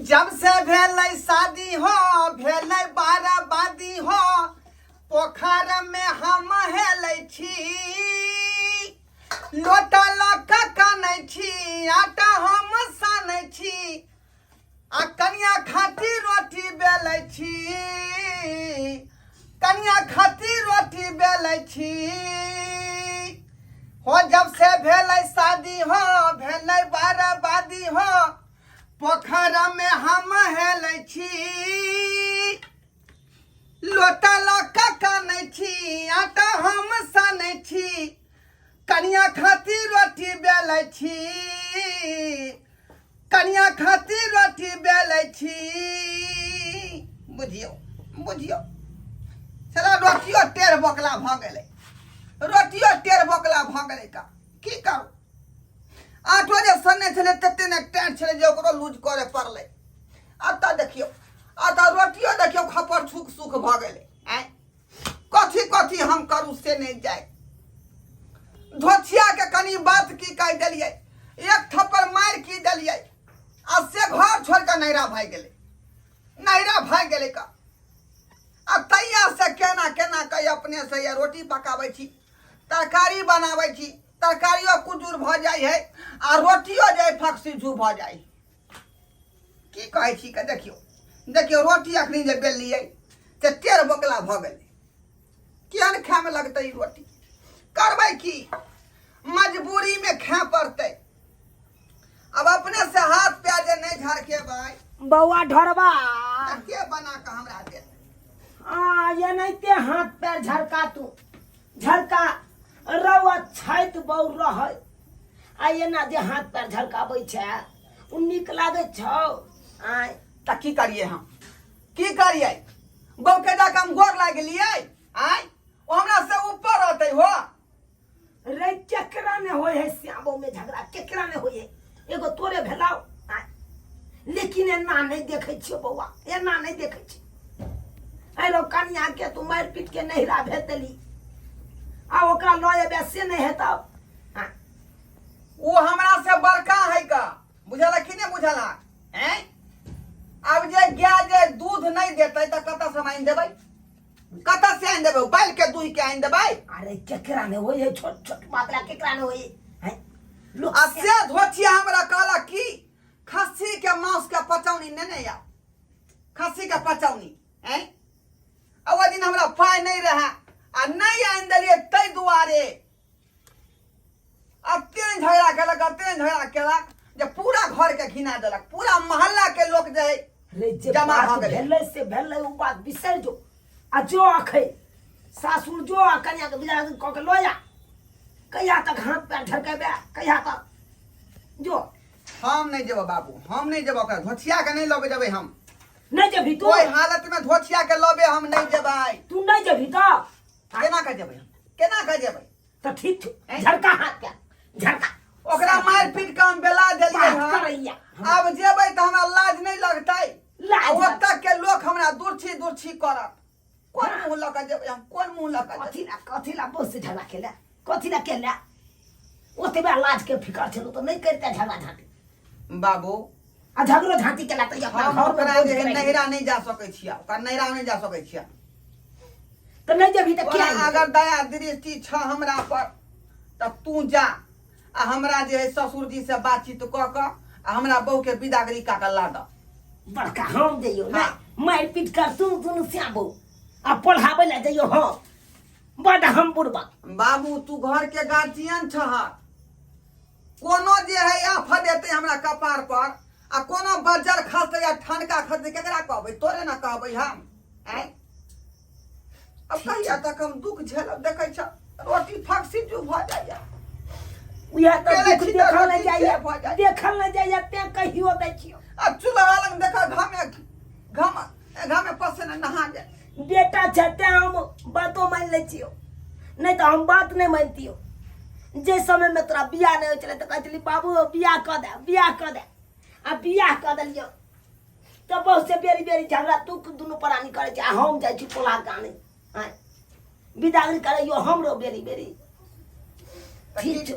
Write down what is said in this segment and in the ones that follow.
जब से भेलै शादी हो, भेलै बर्बादी हो, पोखर में हम हेलै छी, लोटा लऽ कऽ कनै छी, आटा हम सनै छी, आ कनिया खातिर रोटी बेलै छी, कनिया खातिर रोटी बेलै छी हो। जब से भेलै शादी हो, भेलै बर्बादी हो, पोखर में हम हेलै छी, लोटा लऽ कऽ कनै छी, आटा हम सनै छी, कनिया खातिर रोटी बेलै छी, कनिया खातिर रोटी बेलै छी। बुझियौ बुझियौ, साला रोटियो टेढ़ बोकला भऽ गेलै, रोटियो टेढ़ बोकला भऽ गेलै। का की करू, आठो जे सन्ने छलै तते ने टाइट छलै जे ओकरो लूज करे पड़लै। आब तऽ देखियौ, आ तऽ रोटियो देखियौ खपर छुक सुख भऽ गेलै। आँय, कथी कथी हम करू से नहि जाय। धोथिया के कनी बात की कहि देलियै, एक थप्पड़ मारि की देलियै, आ से घर छोड़ कऽ नैरा भागि गेलै, नैरा भागि गेलै का। आ तैया से केना केना कऽ अपने से ये रोटी पकाबै छी, तरकारी बनाबै छी, तरकारियो कुजूर भऽ जाइ है आ रोटियो जे फकसिझू भऽ जाइ। की कहै छी के देखियौ देखियौ, रोटी अखनी जे बेललियै से टेढ़ बोकला भऽ गेलै। केहन खायमे लगतै ई रोटी? करबै की, मजबूरीमे खाय पड़तै। अब अपने से हाथ पैर जे नहि झरकेबै बौआ ढोरबा, तऽ के बना कऽ हमरा देत? आ एनाहिते हाथ पैर झरका, तू झरका रौआ छैत बौ रहै, आ एना जे हाथ पैर झरकाबै छै ओ नीक लागै छौ? आँय, तऽ की करियै हम, की करियै? बौके जाके हम गोर लागि गेलियै। आँय, ओ हमरा से ऊपर रहतै हो। रे केकरा ने होय है श्यामो में झगड़ा, केकरा ने होय है? एगो तोरे भेलाओ। आँय, लेकिन एना नहीं देखै छियो बौआ, एना नहीं देखै छियो। अरे कनिया के तू मारि पीट के नहिरा भेज देली, आ ओकरा लऽ एबे से नहीं हेतौ? आँय, ओ हमरा से बड़का है का, बुझल कि नहीं बुझल? हैं, अब जे गाय जे दूध नहीं देतै तऽ कतऽ से आनि देबै, कतऽ से आनि देबै? बैल के दूध के आनि देबै? अरे केकरा ने होय है छोट छोट बात ला, केकरा ने होय है लोक? आ से धोतिया हमरा कहलक कि खस्सी के मांस के पचौनी नेने आउ, खस्सी के पचौनी। हैं, आ ओहि दिन हमरा पाइ नहीं रहे आ नहीं आनि देलियै, ताहि दुआरे अते झगड़ा केलक, अते झगड़ा केलक जे पूरा घर के घिना देलक, पूरा मोहल्ला के लोक जे है रे जे जमा बात भऽ गेलै। भेलै से भेलै, ओ बात बिसरि जो आ जो अखै सासुर जो आ कनिया के बियाह कऽ के लऽ आ। कहिया तक हाथ पैर झरकेबे, कहिया तक? जो। हम नहीं जेबो बाबू, हम नहीं जेबो, ओकरा धोथिया के नहीं लबे जेबै हम। नहीं जेबही तू? कोई हालत में धोथिया के लबे हम नहीं जेबै। तू नहीं जेबही तऽ केना के जेबै हम, केना के जेबै? तऽ ठीक छौ, झरका हाथ पैर झरका। ओकरा मारि पीट के हम बेला देलियै बात हन। करैया। आब जेबै तऽ हमरा लाज नहीं लगतै? लाज आ ओतऽ के लोक हमरा दुर्छी दुर्छी करत। कोन मुँह लऽ कऽ जेबै हम, कोन मुँह लऽ कऽ जेबै? कथी ला, कथी ला बहुत से झगड़ा केला, कथी ला केला? ओतबे लाज के फिकर छलो तऽ नहीं करिते झगड़ा झांटी। बाबू, आ झगड़ो झांटी केला तऽ अपना हम घर में ओकरा बोझ जे के राखि नैहरा नहीं जा सकै छियै, ओकरा नैहरा नहीं जा सकै छियै। तऽ नहीं जेबही तऽ तोरा किया? अगर दया दृष्टि छ हमरा पर तऽ तू जा आ हमरा जे है ससुर जी से बातचीत कऽ कऽ आ हमरा बहू के विदागरी कऽ कऽ ला दऽ। बड़का हम जइयो? हाँ। नहीं मारि पीट कर तू दुनू श्याबो आ पढ़ाबै लए जइयो हम, बड हम बुढ़बा। बाबू, तू घर के गार्जियन छह, कोनो जे है आफत एतै हमरा कपार पर आ कोनो बज्जर खसतै या ठनका खसतै, केकरा कहबै? तोरे ने कहबै हम। आँय, अब कहिया तक हम दुख झेलब? देखै छ रोटी फकसी जू भऽ जाइया। उएह तऽ केले दुख छी तऽ देखल रोटी नहि जाइया, से भऽ जाइया। देखल नहि जाइया तें कहियो दै छियौ। आ चूल्हा लग देख घामे घाम घामे पसेना नहा गेल। बेटा छै तें हम बातो मानि लै छियौ, नहि तऽ हम बात नहि मानितियौ। जे समयमे तोरा बियाह नहि होइ छलै तऽ कहै छली, बाबू बियाह कऽ दे, बियाह कऽ दे। आ बियाह कऽ देलियौ तऽ बहुत से बेरी बेरी झगड़ा तू दुनू प्राणी करै छै आ हम जाइ छी पोला गाने। आँय, बिदागरी करैयो हमरो बेरी बेरी। ठीक छौ,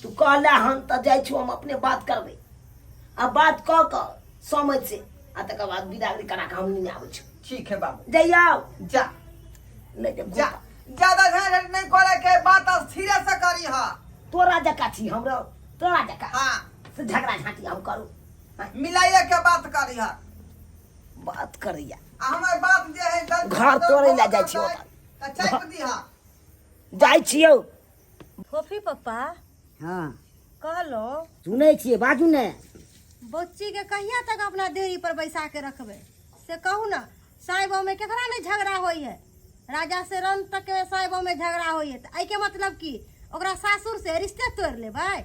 तू कहले हन तऽ जाइ छौ, हम अपने बात करबै आ बात कऽ कऽ समझ से आ तकर बाद बिदागरी करा के हम नहीं आबै छी। ठीक है बाबू। जइयौ। जा। नहि तऽ जा, ज्यादा झंझट नहीं करे के, बात स्थिर से करी हा। तोरा जकाँ छी हमरो, तोरा जकाँ। हाँ। से झगड़ा झाँटी हम करू? मिलाइए के बात करी हा। बात करैया। आ हमर बात जे है गलती घर तोड़ै लए जाइ छी ओतऽ। तऽ चापि दिहा। जाइ छियौ। फोफी पप्पा। हाँ। कहलो। सुनै छियै, बाजू ने। बच्ची के कहिया तक अपना देहरी पर बैसा के रखबै से कहू ना। साहेबो में केकरा नहीं झगड़ा होई है? राजा से रन तक के साहेबो में झगड़ा होई है, तऽ एहिके मतलब की ओकरा सासुर से रिश्ते तोड़ लेबै?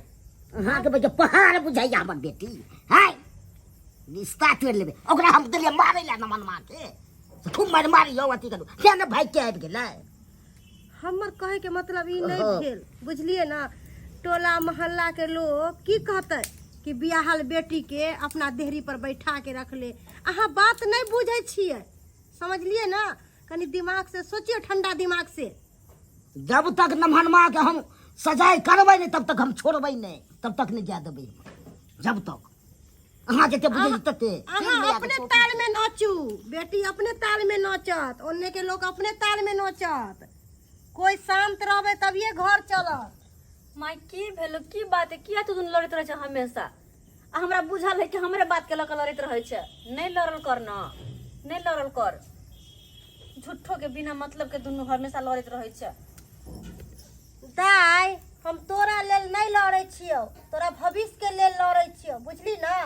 अहाँके बच्चा पहाड़ बुझाइया हमर बेटी है, रिश्ता तोड़ि लेबै ओकरा। हम देलियै मारै लए नमन माँ के, खूब मारि मारियौ अथी करू, किया ने भागि के आबि गेलै। हमर कहे के मतलब ई नहीं भेल, बुझलिए ना? टोला मोहल्ला के लोग की कहते कि बियाहल बेटी के अपना देहरी पर बैठा के रख ले। अहाँ बात नहीं बुझे छियै, समझलिए ना? कनी दिमाग से सोचियो, ठंडा दिमाग से। जब तक नमहन माँ के हम सजाय करबै नहीं तब तक हम छोड़बै नहीं, तब तक नहीं जाय देबै हम। जब तक अहाँ जते बुझै छी तते। अहाँ अपने ताल में नाचू, बेटी अपने ताल में नाचत, ओन्ने के लोग अपने ताल में नाचत। कोई शांत रहबे तभिए घर चलत। माय, की भेलो? की बात है? किया तू दुनू लड़ैत रहै छै हमेशा? आ हमरा बुझल है कि हमरे बात के लऽ कऽ लड़ैत रहै छै। नहि लड़ल कर न, नहि लड़ल कर। झूठो के बिना मतलब के दुनू हमेशा लड़ैत रहै छै। दाय, हम तोरा लेल नहि लड़ै छियौ, तोरा भविष्य के लेल लड़ै छियौ, बुझली ना?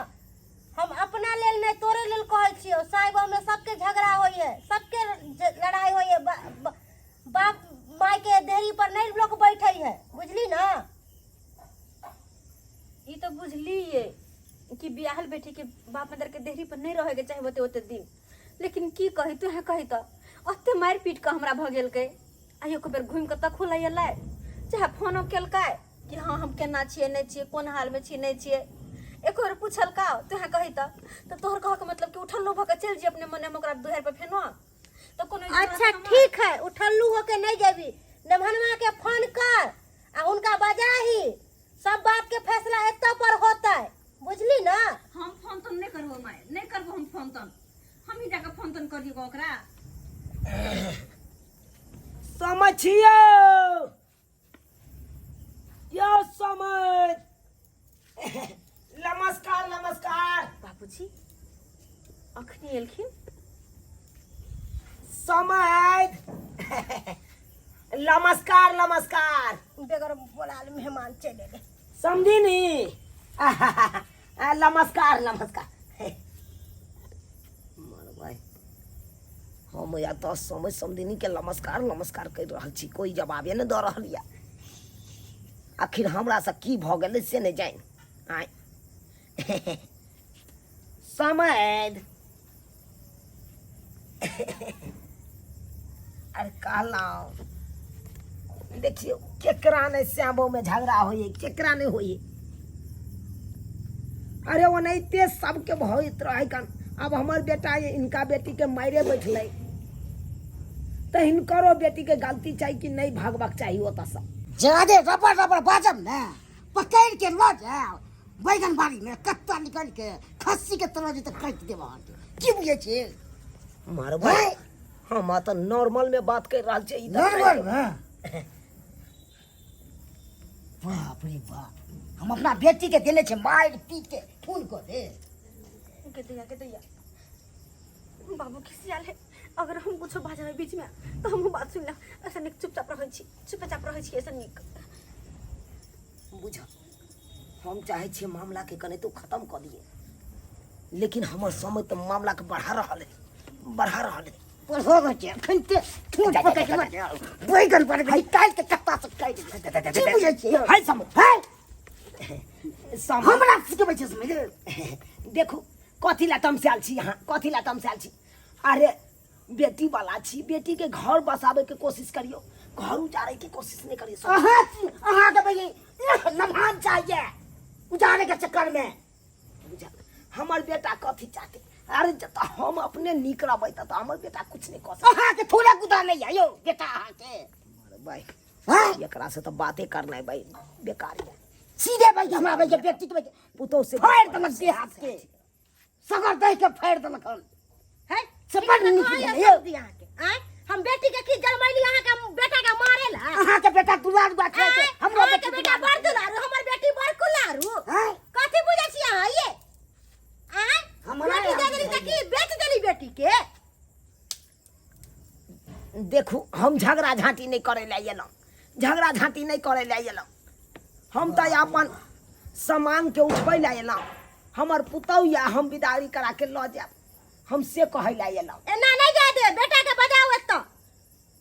हम अपना लेल नहि, तोरे लेल कहै छियौ। साहेबो में सबके झगड़ा होइ है, सबके लड़ाई होइ है। बाप माय के देहरी पर नहीं लोग बैठे है, बुझली ना? ई तो बुझलिए कि बियाहल बेटी के बाप मदर के देहरी पर नहीं रहे के चाहे ओते ओते दिन, लेकिन की कही तू है कही तो ओते मारि पीट के हमरा भऽ गेलकै। आ एक बेर घुमि कऽ तखो लए एलै, चाहे फोनो केलकै कि हाँ हम केना छियै नहि छियै, कोन हालमे छियै नहि छियै, एको बेर पुछलका? तू है कही तऽ तोहर कहके मतलब कि उठल्लू भऽ कऽ चलि जइयै अपने मने हम ओकरा दुआरि पर फेनो तऽ कोनो अच्छा ठीक है, उठल्लू होके नहीं जेबी। नमहनमा के फोन कर आ हुनका बजाही, सब बात के फैसला एतऽ पर होतै, बुझली ना? हम फोन तोन नहि करबो माय, नहि करबो हम फोन तोन। हम ही जाके फोन तोन करियो ओकरा। समझियो यो समझ। नमस्कार नमस्कार। बाबूजी अखनी एलखिन। समझ, नमस्कार नमस्कार। बेगर बोलाल मेहमान चलि एलै। समझी नी, नमस्कार नमस्कार। मरबै हम या तऽ समझ समधिनी के नमस्कार नमस्कार करि रहल छी, कोई जवाबे नहि दऽ रहल यऽ। आखिर हमरा से की भऽ गेलै से नहि जानि। आय समझ, अरे कहलहुँ देखियौ, केकरा नहि श्यामो में झगड़ा होइए, केकरा नहि होइए? अरे ओनाहिते सबके भइत रहै कन। आब हमर बेटा इनका बेटीके मारे बैठलै तऽ हिनकरो बेटीके गलती छै कि नहि भागबाक चाही ओतऽसँ। जादे रबड़ रबड़ बाजब ने, पकड़ के लऽ जायब बैगन बाड़ी में, कत्ता निकल के खस्सी के तरह जेते काटि देब अहाँके। की बुझै छियै? मारबै हम तऽ नॉर्मल में बात कर रहल छियै। ई तऽ नॉर्मल में? बाप रे बाप, हम अपना बेटी के देने छै मारि पीट के खून कऽ दे। के दैया, के दैया, बाबू खिसियाल है। अगर हम कुछो बाजबै बीच में तो हमहूँ बात सुन लेब। ऐसा नीक चुपचाप रहै छी, चुपचाप रहै छी, ऐसा नीक। बुझ, हम चाहै छियै मामलाके कनितो खत्म कऽ दियै, लेकिन हमर समय तऽ मामलाके बढ़ा रहल है, बढ़ा रहल है। पढ़ो के अखन ते ठोर पकड़ के मर जाओ बैगन पर भाई काल के कत्ता से काटि दे। की बुझै छियै? हाय समूह, हाय समूह, हमरा सिखबै छै समझ। देखू, कथी लए तमसायल छी अहाँ? कथी लए तमसायल छी? अरे बेटी वाला छी, बेटी के घर बसाबै के कोशिश करियो, घर उजाड़े के कोशिश नहीं करियो। अहाँ अहाँ के भाई नमहान चाहिए उजाड़े के चक्कर में। बुझल हमर बेटा कथी चाहते? अरे जब हम अपने नीक रहबै तब हमर बेटा कुछ नहीं कऽ सकत। अहाँ के थोड़ा गुदा नहीं है यो बेटा अहाँ के। भाई हाँ? एकरा से तो बातें करना है भाई बेकार है। सीधे भाई हमरा भाई के बेटी के भाई पुतोह से फाड़ देलक देह हाथ के। सगर दही के फाड़ि देलक हन है से बड़ नीक कहैया भेलै यौ। शब्द अहाँके आँय हम बेटी के की जन्मैली अहाँके बेटा के मारे ला अहाँके बेटा दुलार बा छै आँय, हमरो अहाँके बेटी बेटा बड़ दुलारू हमर बेटी बड़ कुलारू आँय कथी बुझै छी अहाँ ये आँय हमरा बेटी दे देली तऽ की बेच देली बेटी के देखू हम झगड़ा झाँटी नहि करै लए एलहुँ झगड़ा झाँटी नहि करै लए एलहुँ हम तऽ अपन सामानके उठबै लए एलहुँ हमर पुतहु यऽ हम बिदागरी करा के लऽ जायब हम से कहै लए एलहुँ एना नहि जाय दे बेटा के बजाओ एतऽ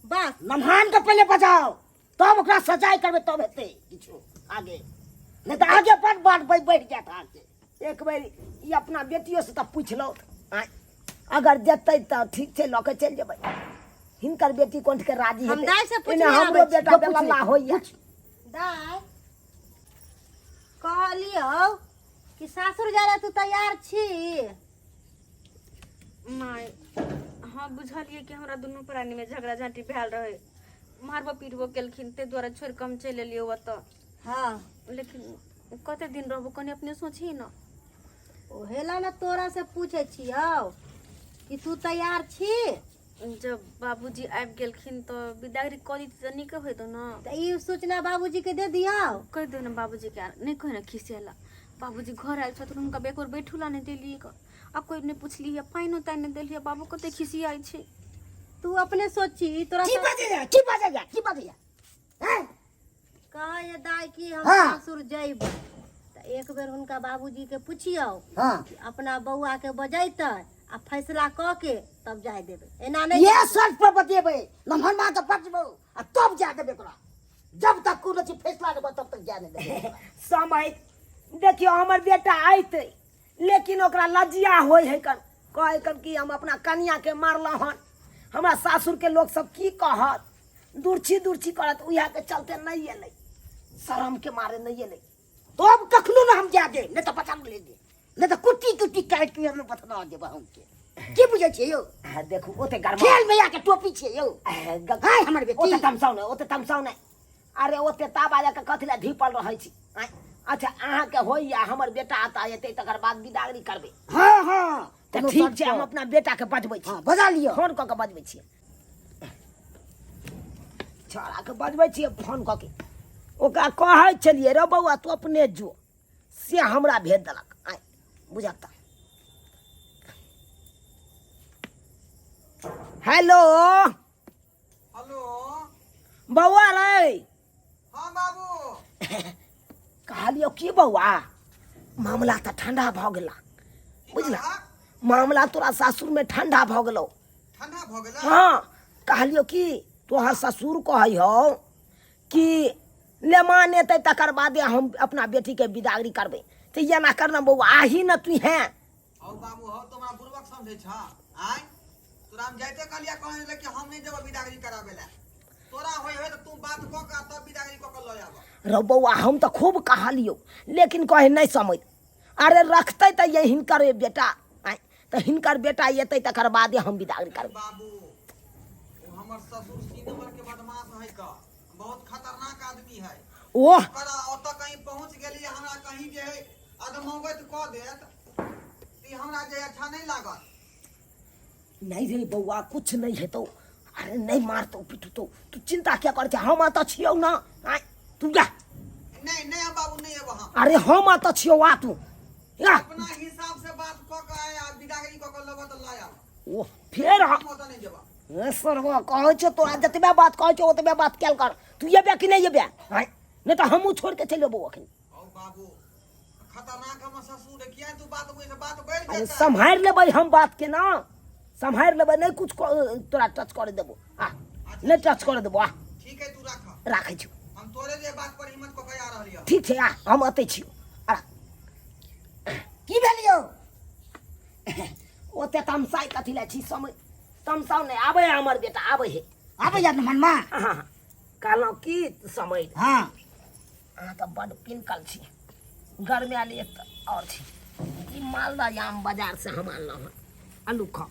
बस नमहान के पहिले बजाओ तब ओकरा सजाय करबै तब हेतै किछु आगे नहि तऽ आगे बड़ बात बढ़ि बढ़ि जायत अहाँके एक बेर ई अपना बेटियोसँ तऽ पूछि लौ आँय अगर जेतै तऽ ठीक छै लऽ के चलि जेबै हिनकर बेटी कोंठ के राजी हम हेतै दाइ से पूछने एने हमरो आबै छी। बेटा बेलल्ला होइया दाइ कहलियौ कि सासुर जाय ला तू तैयार छी माय हाँ बुझलियै कि हमरा दुनू प्राणीमे झगड़ा झाँटी भेल रहै मारबो पीटबो केलखिन ताहि दुआरे छोड़ि कऽ हम चलि एलियै ओतऽ हाँ लेकिन कते दिन रहबो कनि अपने सोचही ने ओहे ला ने तोरा से पूछै छियौ कि तू तैयार छी जब बाबूजी आबि गेलखिन तऽ बिदागरी कऽ दैती तऽ नीक होइतो ने तऽ ई सूचना बाबूजी के दे दियौ कहि दियौ ने बाबूजीके नहि कहि ने खिसियला बाबूजी घर आयल छथिन हुनका एक बेर बैठू ला नहि देलियै आ कोइ नहि पुछलियै पानिओ तानि नहि देलियै बाबू कते खिसियाइ छै तू अपने सोची तोरा की बजैया की बजैया की बजैया हैं कहै दाइ कि हम हाँ। सासुर जइबै तऽ एक बेर हुनका बाबूजी के पुछियौ हाँ कि अपना बौआ के बजैतै आ फैसला कऽ के तब जाय देबै एना नहि ये शर्त पर बतेबै नमहर माँ के बचबो आ तब जा देबै ओकरा जब तक कोनो चीज फैसला लेबै तब तक जा नहि देबै समय देखियौ हमर बेटा अयतै लेकिन ओकरा लज्जिया होइ है कन कहै कन कि हम अपना कनियाके मारलहुँ हन हमरा सासुरके लोक सब की कहत दुर्छी दुर्छी करत उएहके चलते नहि एलै शरमके मारे नहि एलै तब कखनो ने हम जा दे नहि तऽ बचा ले दे नहि तऽ कुट्टी कुट्टी काटि के हम बतना देब हमके की बुझै छियै यौ आ, देखू ओते गरमा खेल में आके टोपी छियै यौ हाय हमर बेटी ओते तमसाउ नहि ओते तमसाउ नहि अरे ओते ताबा लऽ कऽ कथी लए धीपल रहै छी आँय? अच्छा अहाँके होइया हमर बेटा आता एतै तकर बाद बिदागरी करबै हाँ हाँ तऽ कोनो ठीक शर्त छै हम पर। अपना बेटाके बजबै छी हाँ बजा लिअ फोन कऽ के बजबै छियै छौड़ाके बजबै छियै फोन कऽ के ओकरा कहै छलियै रे बौआ तू अपने जो से हमरा भेज देलक आइ बुझत तऽ हेलो हेलो बौआ रे हाँ बाबू कहलियौ की बौआ मामला तऽ ठंडा भऽ गेला बुझला मामला तोरा सासुरमे ठंडा भऽ गेलौ ठंडा भऽ गेला हाँ कहलियौ की तोहर ससुर कहै हौ कि लेमान एतै तकर बादे हम अपना बेटीके बिदागरी करबै तऽ एना करना बौआ आही ने तू हैं हौ बाबू हौ तो हमरा बुड़बक समझै छ आय तोरा हम जाइते कहलिया कहने छलै कि हम नहि जेबो बिदागरी कराबै लए तोरा होय होय तऽ तू बात कऽ कऽ तब बिदागरी कऽ कऽ लऽ आबऽ रौ बौआ हम तऽ खूब कहलियौ लेकिन कहे नहि समझ अरे रखतै तऽ ये हिनकर बेटा आँय तऽ हिनकर बेटा एतै तकर बादे हम बिदागरी करबै बाबू ओ हमर ससुर तीन नंबर के बदमाश है का बहुत खतरनाक आदमी है ओह ओकरा ओतऽ कहीं पहुंच गेली हमरा कहीं जे है अधमौगत कऽ देत ई हमरा जे अच्छा नहि लागत नहीं रे बौआ कुछ नहीं हेतौ अरे नहीं मारतौ पिटतौ तू चिंता क्या कर हम अतऽ छियौ ना आँय तू जा नहीं नहीं हम बाबू नहीं एबो हम अरे हम अतऽ छियौ आ तू जा अपना हिसाब से बात कऽ के आय आ बिदागरी कऽ के लेबऽ तऽ लऽ आब ओ फेर हम ओतऽ नहीं जेबऽ ए सरवा कहै छौ तोरा जतबे बात कहै छौ ओतबे बात कैल कर तू एबे कि नहीं एबे आँय नहीं तऽ हमहूँ छोड़ के चलि अयबौ अखन हौ बाबू खतरनाक हमर ससुर है किया तू बात बुझ बात बढ़ि अरे जेतै सम्हारि लेबै हम बात के ना सम्हारि लेबै नहि कुछ तोरा टच करे देबो आ नहि टच करे देबो आ ठीक है तू राख राखै छियौ हम तोरे जे बात पर हिम्मत कऽ के आ रहलियै ठीक छै आ हम अतै छियौ आ की भेल यौ ओते तमसाइ कथी लए छी समय तमसाउ नहि आबै है हमर बेटा आबै है आबै यार मनमा हाँ कहलहुँ की समय हाँ अहाँ तऽ बड्ड पिनकल छी गरमायल एक तऽ आओर छी ई मालदह आम बाजारसँ हम आनलहुँ हँ आलू खाउ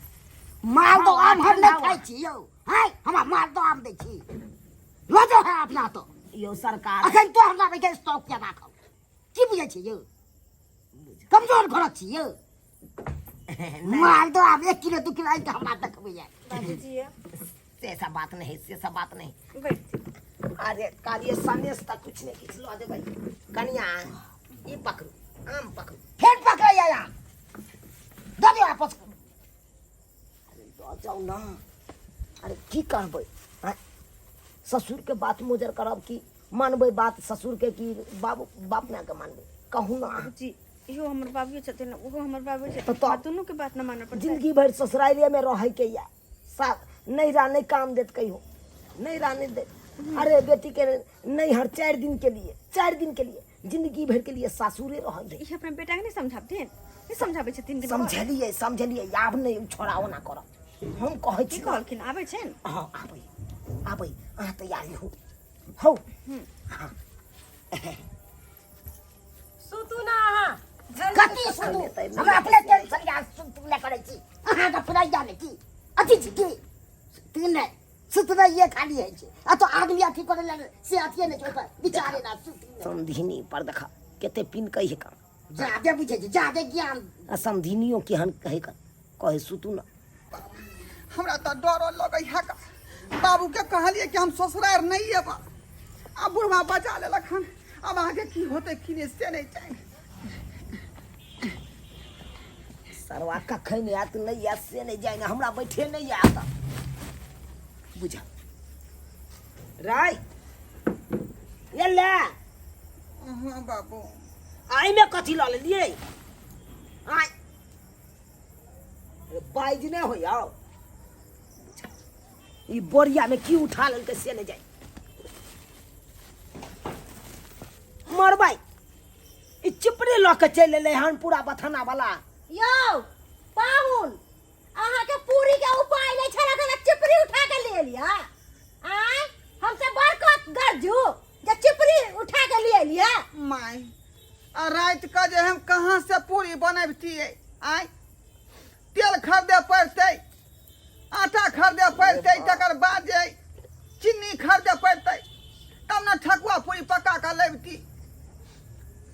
मालदह आम हम नहि खाइ छी यौ है हमरा मालदह आम दै छी लऽ जाउ है अपना तो यौ सरकार अखन तो हमरा के स्टॉक के राखब की बुझै छी यौ कमजोर घरक छी यौ माल तो आब 1 किलो 2 किलो आनि कऽ हमरा देखबैया। बाबूजी ये। से सब बात नहीं, से सब बात नहीं। बैठथिन। अरे कालिए सनेस तक कुछ नहीं किछु लऽ देबै। कनिया, ई पकड़ू, आम पकड़ू। फेर पकड़ैया आम, दऽ दियौ आपस। अरे दऽ जाउ ना। अरे की कहबै आँय? ससुरके बात मोजर करब कि मानबै बात ससुरके कि बाबू बाप मायके मानबै, कहू ना अहाँ। जी, इहो हमर बाबूए छथिन, ओहो हमर बाबू छथिन। तऽ दुनू के बात न मानऽ पड़तै। जिंदगी भरि ससुरारिएमे रहैके यऽ, सा नैहरा नहि काम देत कहियो, नैहरा नहि देत। अरे बेटीके नैहर 4 दिन के लिए, 4 दिन के लिए, जिंदगी भर के लिए सासुरे रहल दे। ई अपना बेटा के नहीं समझाबथिन? नहीं समझाबै छथिन कि? समझलियै, समझलियै। आब नहि छोड़ा ओना करब, हम कहै की छी। कहलखिन? आबै छनि? हँ, आबै आबै। अहाँ तैयारी हो हौ, हँ। सुतू ना अहाँ जल्दी। कथी सुनू? हमरा अपने टेंशन या सुतू नहि करै छी अहाँके फुरैया ने की अथी छी की तीन नहि सुतबैये खाली होइ छै आ तो आदमी अथी करै लए से अथिए नहि छै, ओहिपर विचारे ना सुती नहि। समधिनी पर देखा कते पिन कही का। जादे बुझै छै, जादे ज्ञान। आ समधिनियो केहन कहे का, कहे सुतू ना। हमरा तऽ डरो लगै है का। बाबूके कहलियै कि हम ससुरारि नहि अयब, आ बुढ़वा बजा लेलक हन। आब अहाँके की होतै की नहि से नहि जानि। सरवा कखन आयत नहि आयत से नहि जानि, हमरा बैठे नहि आयत। बुझ राय ये ले। हाँ बाबू। एहिमे कथी लऽ लेलियै? आय, अरे बाजि नहि होइया। ई बोरिया में की उठा लेलकै से नहि जाय। मरबै, ई चिपड़ी लऽ के चलि एलै हन पूरा बथाना वाला। यौ पाहुन, अहाँके पूरी के उपाय नहि छल अखन चिपरी उठा के ले लिया? आय, हमसे बड़कत गरजू जे चिपरी उठा के ले लिया। माय, आ राति के जे हम कहाँ से पूरी बनबतियै? आय, तेल खरीदे पड़तै, आटा खरीदे पड़तै, तकर बाद जे चीनी खरीदे पड़तै, तब ने ठकुआ पूरी पका कऽ लैबती।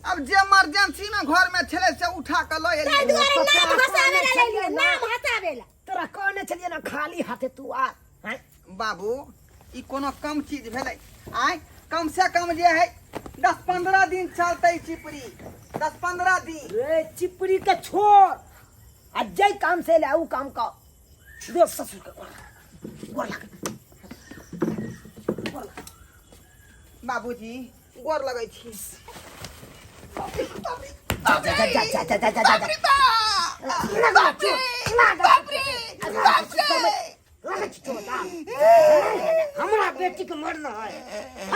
अब जे इमरजेंसी में घर में छलै से उठा कऽ लऽ ताहि एलियै। दुआरे नाम हँसाबे ला लेलियै, नाम हँसाबे ला। तोरा कहने छलियै ना खाली हाथे तू आ हैं? बाबू, ई कोनो कम चीज भेलै? आय, कम से कम जे है 10-15 दिन चलतै चिपरी, 10-15 दिन। रे चिपरी के छोड़ आ जै काम से एलै उ काम कर। दे ससुर के गोर लाग, गोर लाग, गोर लाग। बाबूजी, गोर लगै छी। जा जा जा जा जा जा जा जा। बाप रे, बाप रे, बाप रे। लगै छै चोट आब। हमरा बेटी के मरना है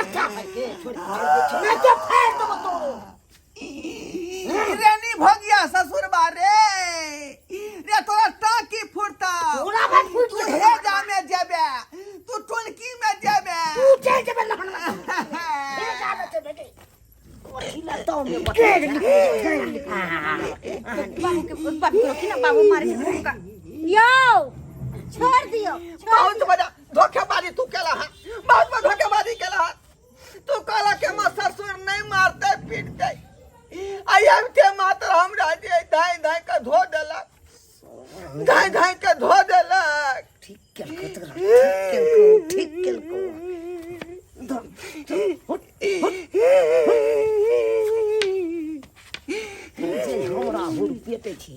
अच्छा करके छोड़ नहीं तो फेर देबो तोरो। रे नी भगिया ससुरबा रे, रे तोरा टाकी फुटता। तोरा बात फूट तू जेतौ। हेजा में जेबे, तू टुनकी में जेबे। तू चलि जेबे लहन में हे जाबे छै बेटी। कथी ला तो में बता। बाबू के बाबू के रोकी ना, बाबू मारे छै हुनका। यौ छोड़ दियौ, छोड़। बहुत बड़ा धोखेबाजी तू केला है, बहुत बड़ा धोखेबाजी केला है तू। कहला के माँ ससुर नहीं मारते पीटते, आई आबिते मात्र हमरा जे धाई धाई के धो देलक, धाई धाई के धो देलक। ठीक केलको तोरा, ठीक केलको, ठीक केलको। धर, धर, हुट, हुट, तू जे हमरा हुरपेटे छी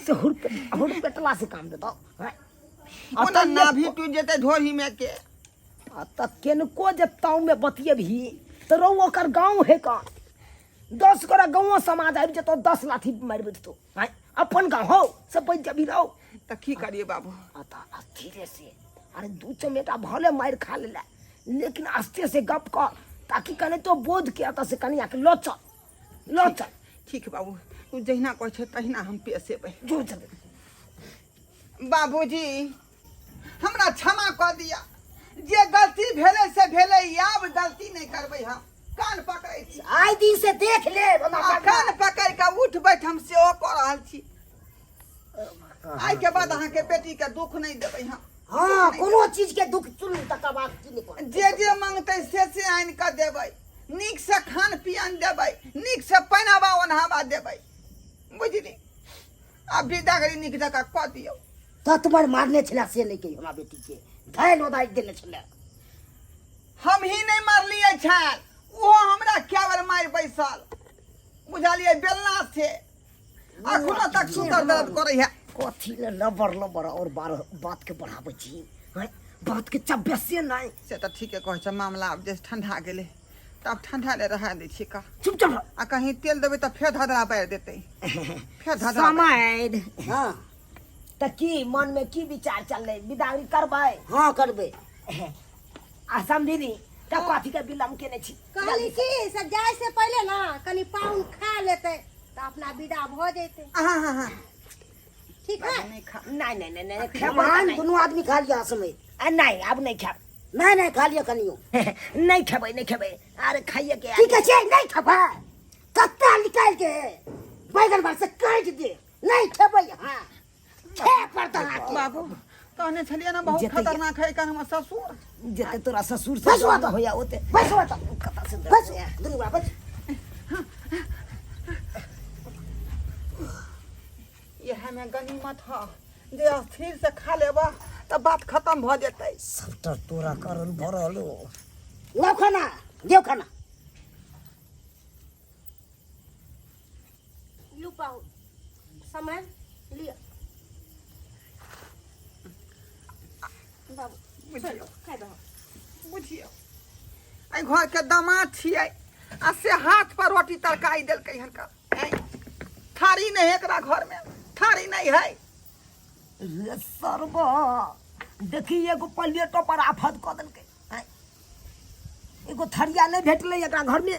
से हुरपे हुरपेटला से काम देतौ हैं? आ ओना तऽ नाभि टूटि जेतै धोरी में के। आ तऽ केनको जे ताऊ में बतियेबही तऽ रौ ओकर गाँव है का, 10 गोरा गाँव समाज आबि जेतौ, 10 लाठी मारि बैठतौ। आँय, अपन गाँव हौ से बचि जेबही रौ? तऽ की करिए बाबू? आ तऽ धीरे से, अरे दू चमेटा भले मारि खा लेला, लेकिन आस्ते से गप कर ताकि कने तो बोध के अतऽ से कनिया के लऽ चल, लऽ चल। ठीक बाबू, तू जहिना कहै छै तहिना हम पेश एबै। जो चल। बाबूजी, हमरा क्षमा कऽ दिअ। जे गलती भेलै से भेलै, आब गलती नहि करबै। हम कान पकड़ै छी। आइ दिन से देख ले ओना। आ कान पकड़ि कऽ उठ बैठ हम सेहो कऽ रहल छी। आइके बाद अहाँके बेटीके दुख नहि देबै हम। हाँ, कोनो चीज के दुख सुन तकर बाद की नहि करब। जे जे मांगतै से से आनि कऽ देबै, नीकसँ खान पियन देबै, नीकसँ पहिनावा ओढ़ावा देबै, बुझली? आ विदागरी नीक जकाँ कऽ दियौ। ततबर मारने छलै से नहि कही, हमरा बेटीके धैल ओदाइ देने छलै। हम ही नहि मारलियै छल, ओहो हमरा कए बेर मारि बैसल, बुझलियै? बेलना से अखनो तक सुतर दर्द करै है। कथी ले लबर लबर और बार बात के बढ़ाबै छी हैं? बात के चबेसे नहि। से तऽ ठीके कहै छै, मामला आब जे ठंडा गेलै तऽ आब ठंडा ले रहा दै छियै का। चुपचाप रह। आ कहीं तेल देबै तऽ फेर धधरा बारि देतै, फेर धधरा। समय हाँ। तऽ की मन में की विचार चललै? विदागरी करबै? हाँ, करबै। आ समधिनी, तऽ कथी के विलम्ब केने छी? कहली की से जाय से पहिले ना कनि पाहुन खा लेतै तऽ अपना विदा भऽ जैतै। हाँ हाँ हाँ। ठीक है। नहीं खा। नहीं नहीं नहीं नहीं, खेबै तऽ मान नहि। दुनू आदमी खा लिअ समेत। आ, नहीं, आब नहीं खायब। नहीं नहीं, खा लिअ कनियो। नहीं खेबै, नहीं खेबै। अरे खाइए के। की कहै छै? नहीं खेबै? कत्ता निकालि के बैगन भर से काटि दे। नहीं खेबै? हाँ, खे पड़ता अहाँके। बाबू, कहने छलियै ने बहुत जेतै। खतरनाक है एकर हमर ससुर। जते तोरा ससुर से बैसू दर्द ओतऽ। होया ओते। बैसू ओतऽ। कतऽ से दर्द बैसू होया? दुनू गोरा बैसू। इएह में गनीमत ह जे स्थिर से खा लेबा तऽ बात खत्म भऽ जेतै। सबटा तोरा कारण भरल हो। लाउ खाना, दियौ खाना। लू पाहुन, समय लिअ बाबू। बुझियौ। खाइ दहो। बुझियौ, एहि घरके दामाद छियै आ से हाथ पर रोटी तरकारी देलकै हन का। ऐं, थारी नहीं है एकरा घर में, थारी नहीं है। रे सरबा, देखी एगो प्लेटो पर आफत कऽ देलकै। आँय, एगो थरिया नहि भेटलै एकरा घरमे।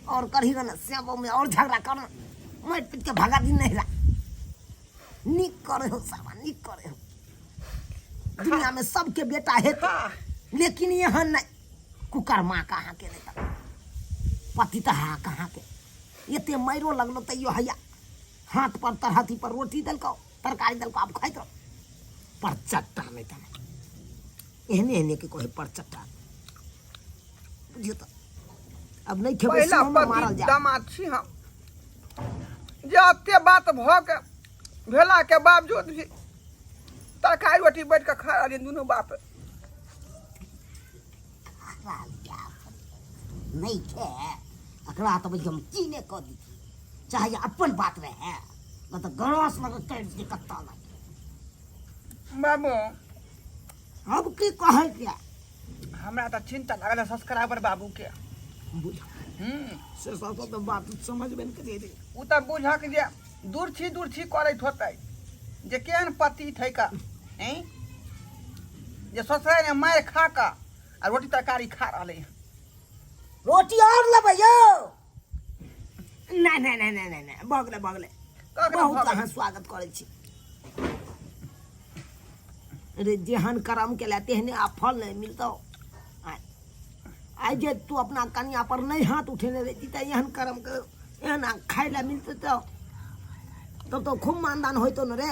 और करही ने सेबो में और झगड़ा कर, मारि पीट के भगा दी नहिरा। नीक करे हो सरबा, नीक करे हो। दुनिया में सबके बेटा हेतै, हाँ। लेकिन यहाँ नहीं कुकर माँ कहाँ के नहीं तक पति तऽ हा कहाँ के एते मारियो लगलो तैयो हैया हाथ पर तरहथी पर रोटी देलकौ, तरकारी देलकौ, आब खाइत रहो। पर चट्टा नहि तऽ एहने एहने के कहे पर चट्टा। बुझियौ तऽ अब नहि खेबै। पहिला सेहो मारल पति जा दामाद छी हम जे एते बात भऽ के भेला के बावजूद भी तरकारी रोटी बैठ के खा रहलियै दुनू बाप। नहीं खे एकरा तऽ बुझियौ हम की नहि कऽ दी, चाहे अपन बात रहे न तऽ गरस लग काटि दे कत्ता लग। बाबू। अब की कहै के? हमरा तऽ चिंता लागल है सब्सक्राइबर बाबू के। बुझ से सब तऽ बात समझबे नहि करियै रे। ओ तऽ बुझक जे दूर छी दूर छी करैत होतै जे केहन पति छै का, ऐं जे ससुराल में मारि खा कऽ आ रोटी तरकारी खा रहलै हँ। रोटी और लेबै यौ? नहि नहि नहि नहि नहि नहि, भऽ गेलै, भऽ गेलै। कखनो बहुत भऽ गेलै। अहाँ स्वागत करै छी रे। जेहन करम केला तेहने आब फल नहि मिलतौ। आइ आइ जे तू अपना कनिया पर नहि हाथ उठेने रहिती तऽ एहन करम के एहन खाय लए मिलतै तऽ तब तऽ खूब मानदान होइतो ने रे।